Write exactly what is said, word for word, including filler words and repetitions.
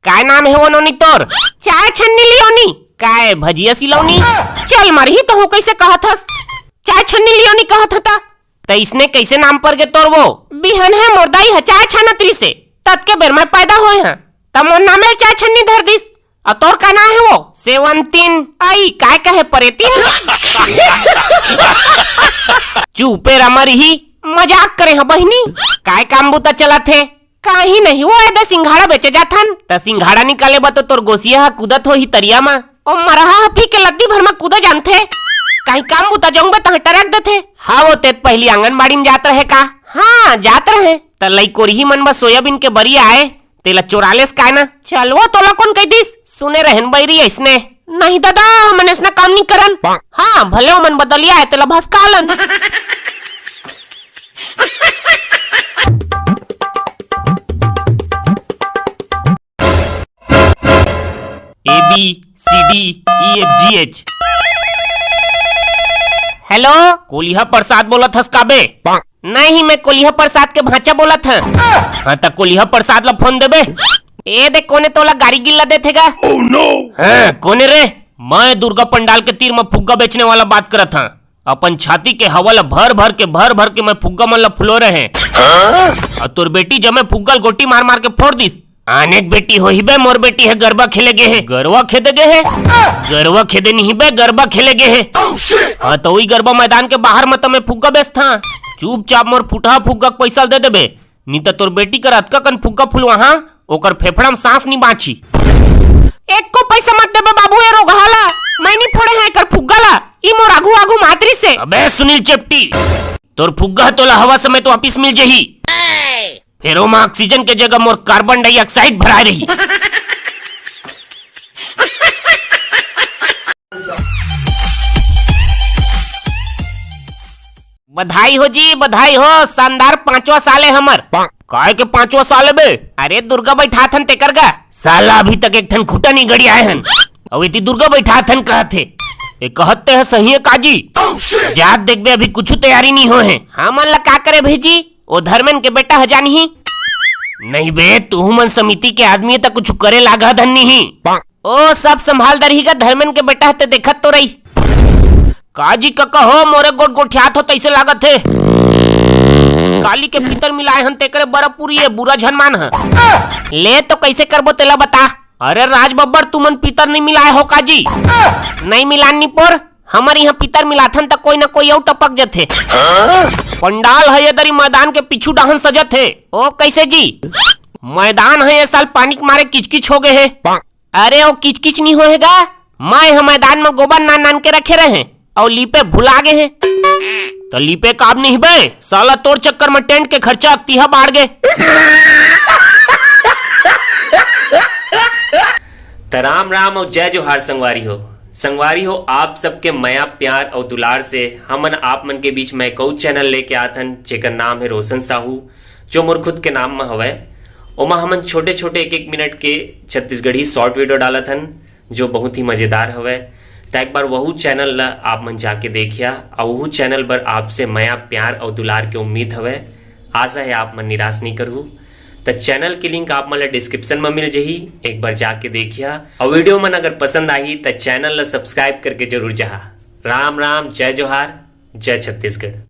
काय नाम हे वो नोनी तोर? चाय छन्नी लियोनी। काय भजिया सिलौनी? चल मरही, तहूँ कैसे कहत हस? चाय छन्नी लियोनी कहत हता। त इसने कैसे नाम पर गे तोर वो? बिहन हे मोर दाई ह चाय छानत रिसे, ततके बेर मैं पैदा होए हं, त मोर नामे चाय छन्नी धर दिस। अउ तोर का नाम हे वो? सेवंतीन। आई, काय कहे परेतीन? चुपे रमा रिही, मजाक करे हं बहिनी। काय काम बूता चलत हे? काही नहीं, वो एदे सिंघाड़ा बेचे जाथन। त सिंघाड़ा निकाले बर तो तोर गोसिया ह कूदत होही तरिया म। ओ मरहा ह पी के लद्दी भर म कूदा जानथे। काही काम बूता जंगबे तहां टरक देथे। हाँ, वो तेत पहिली आंगनबाड़ी म जात रहे का? हाँ, जात रहे। त लइकोरही मन बर सोयाबीन के बरी आए, तेला चोरा लेस काय ना? चल वो, तोला कोन कहि दिस? सुने रहेन बइरी अइसने। नहीं दादा, हमन अइसना काम नी करन। हाँ, भले ओमन बदलिया आए, तेला भसका लन। A B C D E F G H। Hello, कोलिहा प्रसाद बोलत हस का बे? नहीं, मैं कोलिहा प्रसाद के भांचा बोलत हं। हाँ, त कोलिहा प्रसाद ला फोन देबे। ए दे, कोने तोला गारी गिल्ला देथे गा? हाँ, कोने रे? मैं दुर्गा पंडाल के तीर म फुग्गा बेचने वाला बात करत हं। अपन छाती के हवा ल भर भर के, भर भर के मैं फुग्गा मन ल फुलो रहे। अउ तोर बेटी जमे फुग्गा ल गोटी मार मार के फोड़ दिस। आने के बेटी होही बे, मोर बेटी ह गरबा खेले गे हे। गरवा खेदे गे हे? गरवा खेदे नहीं बे, गरबा खेले गे हे। हाँ, त उही गरबा मैदान के बाहर म त मैं फुग्गा बेचथां। चुपचाप मोर फुटहा फुग्गा के पैसा ल दे देबे। नी त तोर बेटी कर अतका कन फुग्गा फुलवाहां, ओकर फेफड़ा म सांस नी बांची। एको पैसा मत देबे बाबू, ए रोगहा ला। मैं नी फोड़े हंव एकर फुग्गा ला। ई मोर आघू आघू मातरी से। अबे सुनील चेपटी, तोर फुग्गा ह तोला हवा समेत वापिस मिल जही। फेर ओमा ऑक्सीजन के जगह मोर कार्बन डाइऑक्साइड भराए रही। बधाई हो जी, बधाई हो, शानदार पांचवा साल हे हमर। काय के पांचवा साल हे बे? अरे दुर्गा बैठाथन तेकर गा। साला अभी तक एक ठन खूंटा नी गड़ियाए हन। अउ एती दुर्गा बैठाथन कहत हे। ए कहत ते ह सही हे काजी। जात देखबे अभी कुछु तैयारी नी होए हे। हमन ला का करे भईजी? ओ धर्मेन के बेटा ह जानही। नहीं बे, तुहू मन समिति के आदमी त कुछु करे लागा धन नहीं। ओ सब संभाल दरही गा, धर्मेन के बेटा ह ते देखत तो रही। काजी कका हो, मोरे गोठ गोठियात हो तइसे लागत हे। काली के पितर मिलाए हन तेकरे बरपुरी ये बुरा झन मान ह। ले तो कइसे करबो तेला बता। अरे राज बब्बर, तुमन पितर नइ मिलाए हो काजी? नइ मिलान निपोर, हमर इहाँ पितर मिलाथन त कोई न कोई अउ टपक जथे। पंडाल ह ये दरी मैदान के पीछू डाहन सजत हे। ओ कइसे जी? मैदान ह ये साल पानी के मारे किचकिच हो गे हे। अरे, ओ किचकिच नी होए हे गा, मैं ह मैदान म गोबर नान नान के रखे रहें, अउ लीपे भुला गे हे। त लीपे काब नहीं बे, साला तोर चक्कर म टेंट के खर्चा अकतिहा बाढ़ गे। त राम राम अउ जय जोहार संगवारी हो। संगवारी हो, आप सबके मया, प्यार अउ दुलार से हमन आप मन के बीच म एक अउ चैनल लेके आत हन, जेकर नाम हे रोशन साहू, जो मोर खुद के नाम म हवय। ओमा हमन छोटे-छोटे एक-एक मिनट के छत्तीसगढ़ी शॉर्ट वीडियो डालत हन, जो बहुत ही मजेदार हवय। त एक बार वहू चैनल ल आप मन जाके देखिया, अउ वहू चैनल बर आपसे मया, प्यार अउ दुलार के उम्मीद हवय। आशा हे आप मन निराश नइ करहू। त चैनल के लिंक आप मन ल डिस्क्रिप्शन म मिल जही, एक बार जाके देखिया। अउ वीडियो मन अगर पसंद आही त चैनल ल सब्सक्राइब करके जरूर जाहा। राम राम, जय जोहार, जय छत्तीसगढ़।